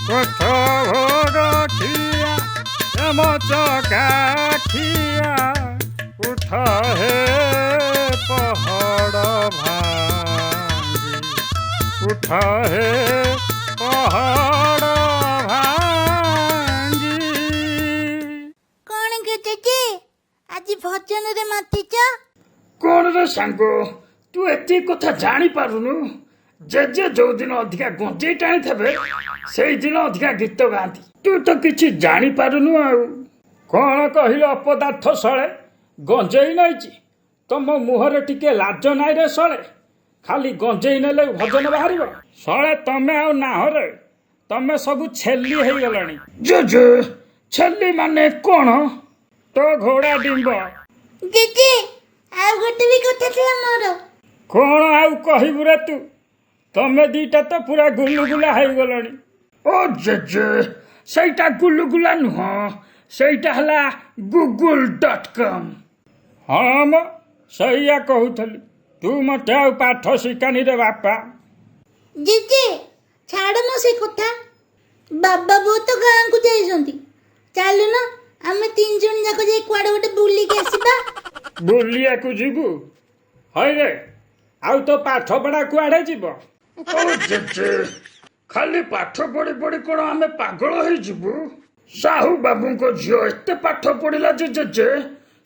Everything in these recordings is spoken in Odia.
କୋଠ ଭୋଗ ଖିଆ, ଶ୍ୟାମ ଚକାଖିଆ, ଉଠ ହେ ପହଡ଼ ଭାଙ୍ଗି, ଉଠ ହେ ପହଡ଼ ଭାଙ୍ଗି। କଣ କି ଜେଜେ, ଆଜି ଭଜନରେ ମାତିଛ? କଣ ରେ ସାଙ୍ଗ, ତୁ ଏତିକି କଥା ଜାଣିପାରୁନୁ? ଜେଜେ ଯୋଉଦିନ ଅଧିକା ଗଞ୍ଜେଇ ଟାଣିଥିବେ, ସେଇଦିନ ଅଧିକା ଗୀତ ଗାଆନ୍ତି। ତୁ ତ କିଛି ଜାଣିପାରୁନୁ ଆଉ। କଣ କହିଲ ଅପଦାର୍ଥ ଶଳେ, ଗଞ୍ଜେଇ ନେଇଛି? ତମ ମୁହଁରେ ଟିକେ ଲାଜ ନାଇଁ ରେ ଶଳେ? ଖାଲି ଗଞ୍ଜେଇ ନେଲେ ଭଜନ ବାହାରିବ? ଶଳେ, ତମେ ଆଉ ନାହରେ, ତମେ ସବୁ ଛେଲି ହେଇଗଲଣି। ଜେଜେ, ଛେଲି ମାନେ କଣ? ତୋ ଘୋଡ଼ା ଡିମ୍ବ। ଜେଜେ, ଆଉ ଗୋଟେ ବି କଥା ଥିଲା ମୋର। କଣ ଆଉ କହିବୁ ରେ ତୁ? ତମେ ଦିଟା ତ ପୁରା ଗୁଲୁଗୁଲା ହେଇଗଲଣି। ଓ ଜେଜେ, ସେଇଟା ଗୁଲୁଗୁଲା ନୁହଁ, ସେଇଟା ହେଲା ଗୁଗୁଲ ଡଟ୍ କମ୍। ହଁ ମ, ସେଇଆ କହୁଥିଲି। ତୁ ମତେ ଆଉ ପାଠ ଶିଖାନି ରେ ବାପା। ଜେଜେ, ଛାଡ଼ ମ ସେ କଥା। ବାବା ବୋଉ ତ ଗାଁକୁ ଯାଇଛନ୍ତି, ଚାଲୁନ ଆମେ ତିନି ଜଣ ଯାକ ଯାଇ କୁଆଡ଼େ ଗୋଟେ ବୁଲିକି ଆସିବା। ବୁଲିବାକୁ ଯିବୁ? ହଇରେ, ଆଉ ତୋ ପାଠ ପଢା କୁଆଡ଼େ ଯିବ? ଓ ଜେଜେ, ଖାଲି ପାଠ ପଢି ପଢି କଣ ଆମେ ପାଗଳ ହେଇଯିବୁ? ସାହୁ ବାବୁଙ୍କ ଝିଅ ଏତେ ପାଠ ପଢିଲା ଯେ ଜେଜେ,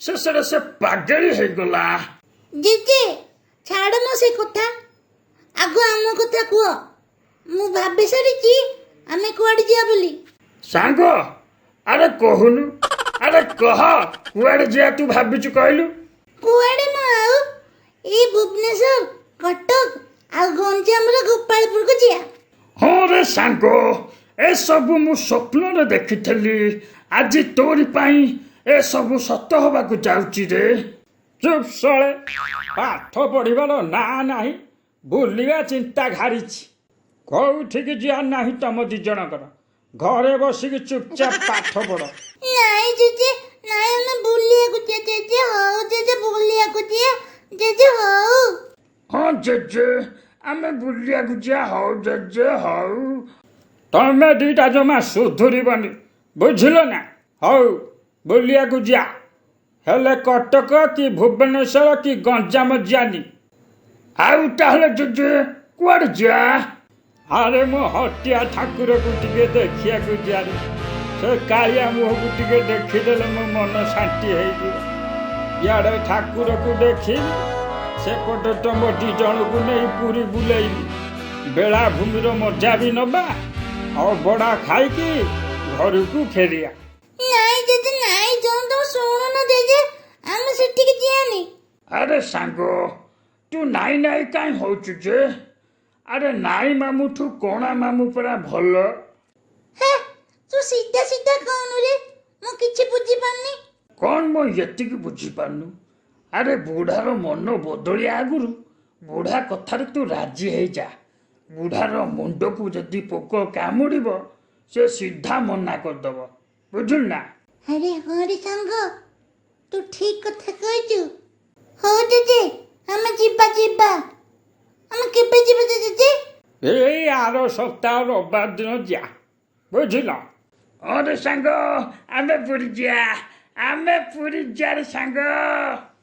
ଶେଷରେ ସେ ପାଗେଳି ହେଇଗଲା। ଜେଜେ, ଛାଡ଼ ମ ସେ କଥା, ଆଗ ଆମ କଥା କୁହ। ମୁଁ ଭାବି ସାରିଛି ଆମେ କୁଆଡ଼େ ଯିବା ବୋଲି। ସାଙ୍ଗ, ଆରେ କହୁନୁ, ଆରେ କହ, କୁଆଡେ ଯିବା ତୁ ଭାବିଛୁ କହିଲୁ? କୁଆଡ଼େ ମ ଆଉ, ଏଇ ଭୁବନେଶ୍ୱର, କଟକ ଆଉ ଗଞ୍ଜାମର ଗୋପାଳପୁରକୁ ଯିବା। ହଁ ରେ ସାଙ୍ଗ, ଏସବୁ ମୁଁ ସ୍ୱପ୍ନରେ ଦେଖିଥିଲି। ଆଜି ତୋରି ପାଇଁ ଏସବୁ ସତ ହବାକୁ ଯାଉଛି ରେ। ଚୁପ୍ ଶଳେ, ପାଠ ପଢିବାର ନାଁ ନାହିଁ, ବୁଲିବା ଚିନ୍ତା ଘାରିଛି। କୋଉଠିକି ଯିବାର ନାହିଁ ତମ ଦି ଜଣଙ୍କର, ଘରେ ବସିକି ଚୁପଚାପ ପାଠ ପଢ। ନାଇଁ ଜେଜେ, ନାଇଁ, ଆମେ ବୁଲିବାକୁ ଯିବା ଜେଜେ। ହଉ ଜେଜେ, ବୁଲିବାକୁ ଯିବା ଜେଜେ, ହଉ। ହଁ ଜେଜେ, ଆମେ ବୁଲିବାକୁ ଯିବା। ହଉ ଜେଜେ, ହଉ। ତମେ ଦିଟା ଜମା ସୁଧୁରିବନି, ବୁଝିଲ ନା? ହଉ, ବୁଲିବାକୁ ଯିବା, ହେଲେ କଟକ କି ଭୁବନେଶ୍ୱର କି ଗଞ୍ଜାମ ଯିବାନି। ଆଉ ତାହେଲେ ଜେଜେ, କୁଆଡେ ଯିବା? ଆରେ ମୋ ହଟିଆ ଠାକୁରକୁ ଟିକେ ଦେଖିବାକୁ ଯିବାରେ। ସେ କାଳିଆ ମୁହଁକୁ ଟିକେ ଦେଖିଦେଲେ ମୋ ମନ ଶାନ୍ତି ହେଇଯିବ। ଇଆଡ଼େ ଠାକୁରକୁ ଦେଖିବି, ସେପଟେ ତମ ଦି ଜଣକୁ ନେଇ ପୁରୀ ବୁଲେଇବି, ବେଳାଭୂମିର ମଜା ବି ନବା, ଅବଢ଼ା ଖାଇକି ଘରକୁ ଫେରିବା। ନାଇଁ ଜେଜେ, ନାଇଁ, ଯୋଉ ତମ ଶୁଣୁନ ଜେଜେ, ଆମେ ସେଠିକି ଯିବାନି। ଆରେ ସାଙ୍ଗ, ତୁ ନାଇଁ ନାଇଁ କାଇଁ ହଉଛୁ ଯେ? ଆରେ ନାଇଁ ମାମୁଁଠୁ କଣା ମାମୁଁ ପରା ଭଲ। ହେ, ତୁ ସିଧା ସିଧା କହୁନୁ ରେ, ମୁଁ କିଛି ବୁଝିପାରୁନି। କଣ ମୁଁ ଏତିକି ବୁଝିପାରୁନୁ? ଆରେ ବୁଢ଼ାର ମନ ବଦଳିଆ ଆଗରୁ ବୁଢ଼ା କଥାରେ ତୁ ରାଜି ହେଇଯା। ବୁଢ଼ାର ମୁଣ୍ଡକୁ ଯଦି ପୋକ କାମୁଡ଼ିବ, ସେ ସିଧା ମନା କରିଦବ, ବୁଝିଲୁ ନା? ଆରେ ହଁ ରେ ସାଙ୍ଗ, ତୁ ଠିକ କଥା କହିଛୁ। ହଉ ଜେଜେ, ଆମେ ଯିବା ଯିବା। ଆମେ କେବେ ଯିବା ଜେଜେ? ଏଇ ଆର ସପ୍ତାହ ରବିବାର ଦିନ ଯିବା, ବୁଝିଲ? ଆରେ ସାଙ୍ଗ, ଆମେ ପୁରୀ ଯିବା, ଆମେ ପୁରୀ ଯିବା ରେ ସାଙ୍ଗ।